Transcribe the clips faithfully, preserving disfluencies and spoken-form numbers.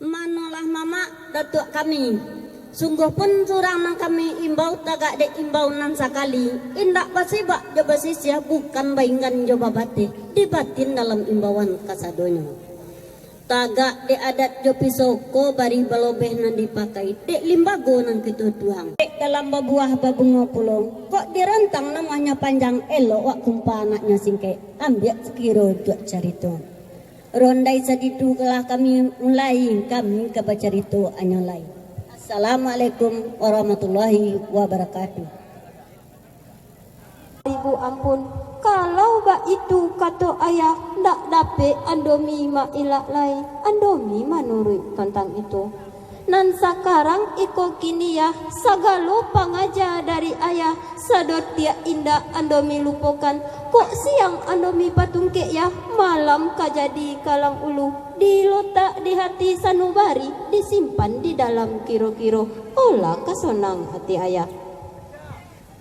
Manolah mamak Datuak kami. Sungguahpun surang nan kami imbau tagak dek imbau nan sakali, indak basibak jo basisiah, bukan bainggan jo babateh, di batin dalam imbauan kasadonyo. Tagak dek adat jo pisau ko, barih balobeh nan dipakai, dek limbago nan kito tuang. Dek dalam babuah babungo pulo, kok dirantang namuahnyo panjang, elok wak kumpa anaknyo singkek, ambiak sakiro untuak carito. Rondai saditu lah kami mulai, kami ka bacarito anyo lai. Assalamualaikum warahmatullahi wabarakatuh. Ibu ampun, kalau baitu kato ayah, ndak dapek Andomi mailak lai, Andomi manuruik tantang itu. Nan sakarang iko kini yah, sagalo pangaja dari ayah, sadotiak indak Andomi lupokan. Kok siang Andomi patungkek yah, malam ka jadi kalang ulu. Dilotak di hati sanubari, disimpan di dalam kiro-kiro. Olah ka sonang ati ayah.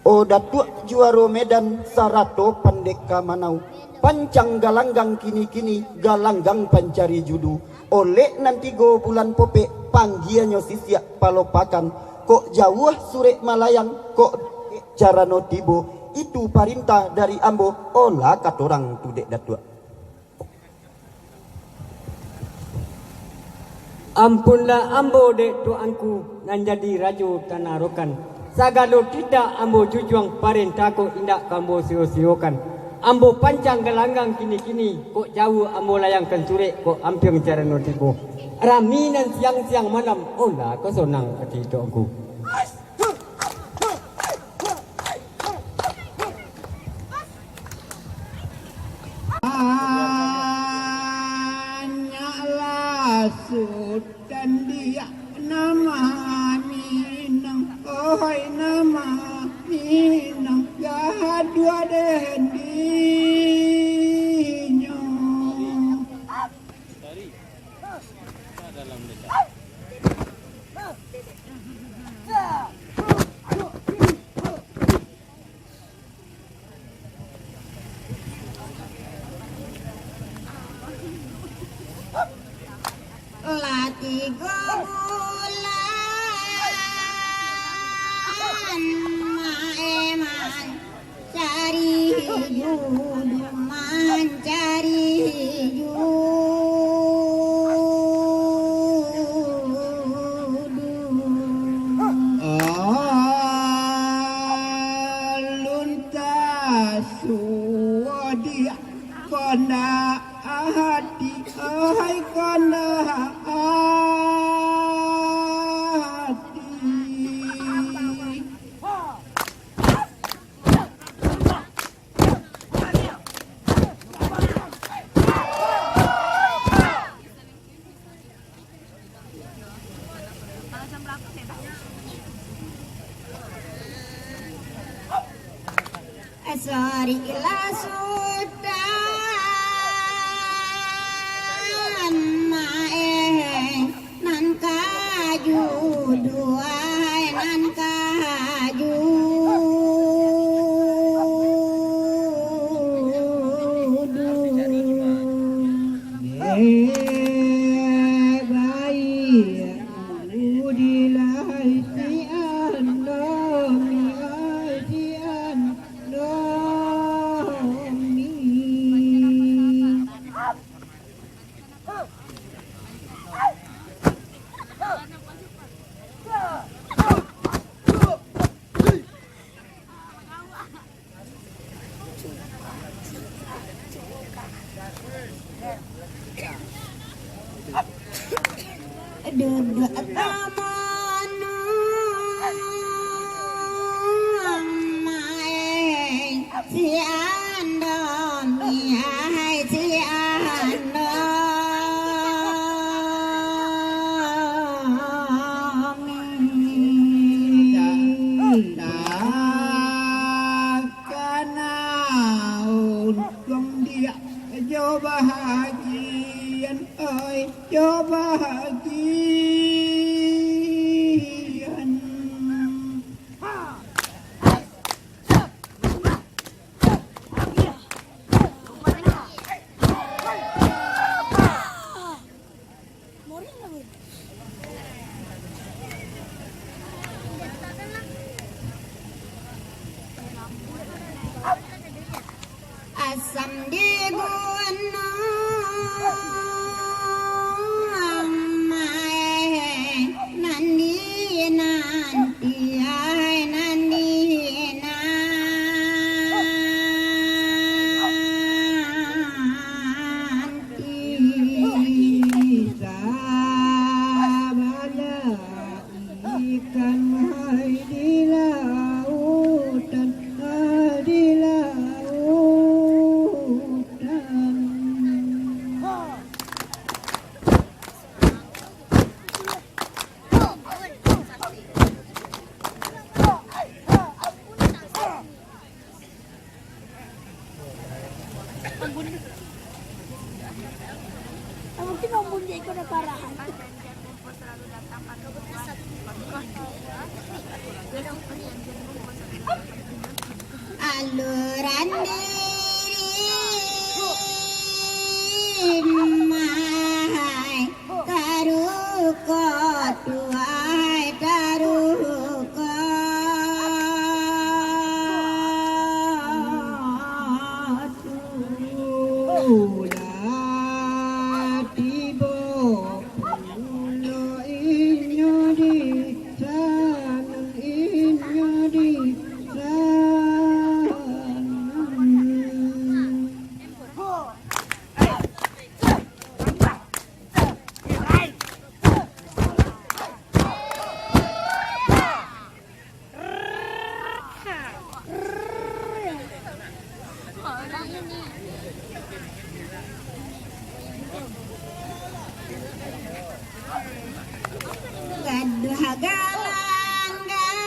O Datuak Juaro Medan sarato Pandeka Manau, pancang galanggang kini-kini, galanggang pancari judu. Olek nan tigo bulan popek, panggianyo sisiak palopakan. Kok jauah surek malayang, kok carano tibo, itu parintah dari ambo, olah katorang tu dek Datuak. Ampunlah ambo dek tuanku, nan jadi rajo Tanah Rokan. Sagalo titah ambo jujuang, parentah kok indak ka ambo sio-siokan. Ambo pancang galanggang kini-kini, kok jauah ambo layangkan surek, kok ampiang carano tibo. Rami nan siang-siang malam, olah ka sonang ati tuanku. Banyaklah sutan diak nama Minang, oi nama Minang, gaduah dendinyo. Lah tigo bulan, Mak Eman. Cari judu, mancari judu. Alun tasuo diak kandak ati, ai kandak ati. Soriklah Sutan, maeh. Nan ka judu, ai nan ka judu. Eh, baiak, udilah si Andomi, ai si Andomi. Duduak tamono, maeh. Si Andomi, hai si Andomi. Takana untuang diak jo bahagian, oi, jo bahagian. Asam di guno, amae, nan di nanti, ai, nan di nanti. Sabana ikan, hai, di lautan, hai, di lautan. Mungkin Om Bun Jeko udah parahan. Aluran diri mahai. Taruko tuai, taruko tu lah tibo pulo inyo di sanan, inyo di sanan. Gaduah galanggang,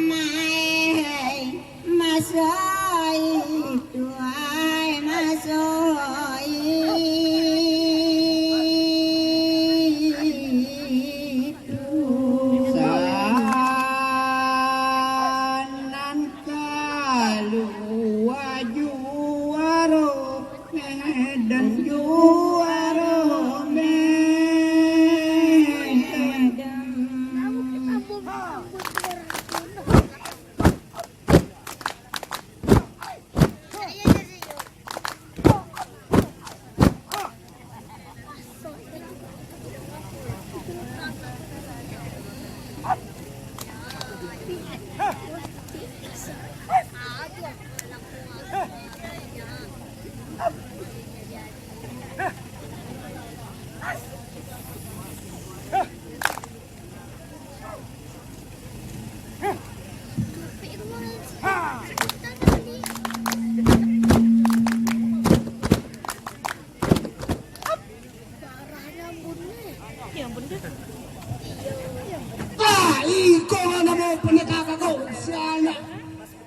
maeh. Maso itu ai, maso itu. Sanan kalua juaro Medan, juaro Medan. Ah, iko lah namo pandeka ko, sianak.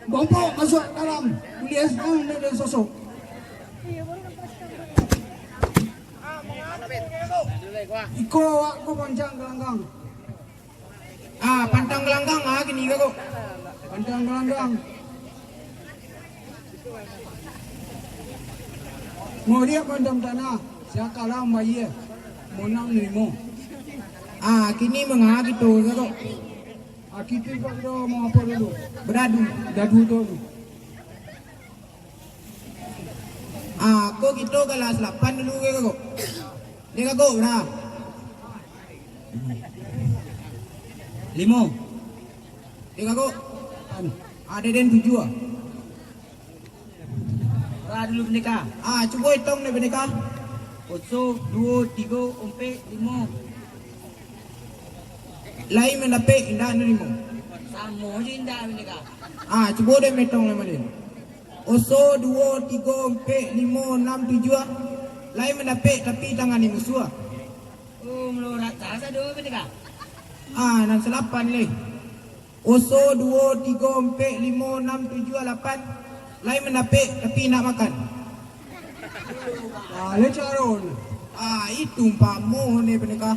Bombok masuak dalam, buliah sanang dari sosok. Iko awak ko pancang galanggang. Ah, pantang galanggang, ah, kini ko. Pantang galanggang. Mau liek pantang tanah, siakalah bayia, monang limo. Ah, kini manga kito ko. Ah, kito ko mau apo dulu? Beradu, dadu tu. Ah, ko kito kalah salapan dulu ke, Kak? Dek Kak, bara? Limo. Dek Kak, anu, ado den tujuah. Bara dulu, Pandeka? Ah, cubo itong dek Pandeka. Oso, duo, tigo, ompek, limo. Lai mandapek indak anu limo? Samo je indak, Pandeka. Ah, cubo dek maitong lai, Malin. Oso, duo, tigo, ompek, limo, anam, tujuah. Lai mandapek, tapi tangan di musuah. Oh, malorak sado, Pandeka. Ah, nan salapan lai. Oso, duo, tigo, ompek, limo, anam, tujuah, lapan. Lai mandapek, tapi indak makan. Ah, lai caro ni. Ah, itu umpamo ni, Pandeka.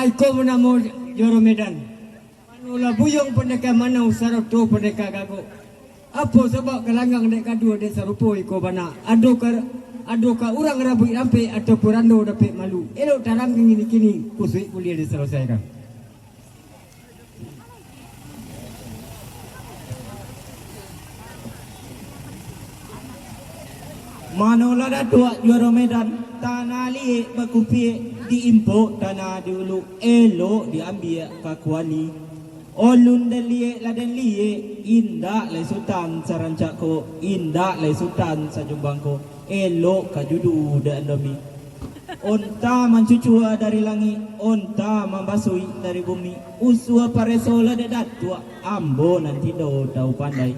Iko banamo juaro Medan. Manolah buyuang pandeka manau sarato pandeka gagok. Apo sabab galanggang dek gadua dek sarupo iko bana? Ado ka, ado ka urang rabuik rampek ataupun rando dapek malu? Elok tarang kini-kini kusuik buliah disalasaikan. Manolah Datuak juaro Medan, tanah liek bakupiak, diimpok tanah di ulu, elok diambiak ka kuali. Olun den liek lah den liek, indak lai Sutan sarancak ko, indak lai Sutan sajumbang ko, elok ka judu dek andomi. Onta mancucua dari langik, onta mambasuik dari bumi, usua pareso lah dek Datuak, ambo nan tindo tau pandai.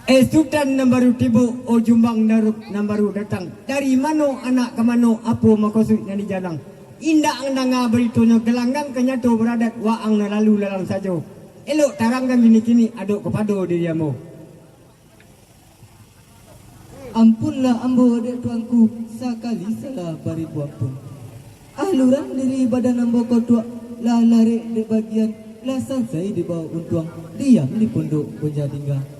Eh, Sutan nan baru tibo, oh, Jumbang nan, nan baru datang. Dari mano anak ka mano, apo makosuik nan dijalang? Indak mandanga baritonyo, galanggang ka nyato baradat, waang nan lalu lalang sajo. Elok tarangkan kini-kini, adok kapado diri ambo. Ampunlah ambo dek tuanku, sakali salah baribu ampun. Aluran diri badan ambo ko Tuak, lah larek dek bagian, lah sansai dibao untuang, diam di pondok Bonja Tingga.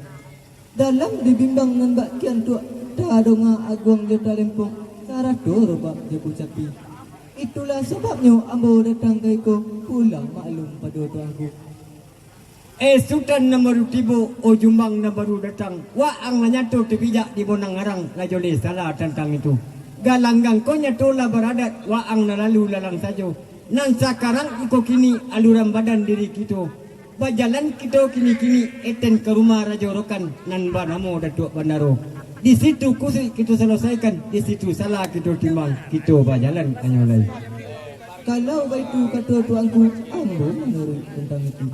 Dalam dibimbang nan bak kian Tuak, tadonga aguang jo talempong, sarato robak jo kucapi. Itulah sababnyo ambo datang ka iko, pulang maklum pado tuanku. Eh, Sutan nan baru tibo, oh, Jumbang nan baru datang, waang lah nyato tapijak di bonang arang, lah jaleh salah tantang itu. Galanggang ko nyato lah baradat, waang nan lalu lalang sajo. Nan sakarang iko kini aluran badan diri kito. Bajalan kito kini-kini, eten ka rumah Rajo Rokan nan banamo Datuak Bandaro. Di situ kusuik kito salasaikan, di situ salah kito timbang, kito bajalan hanyo lai. Kalau baitu kato tuanku, ambo manuruik tantang itu.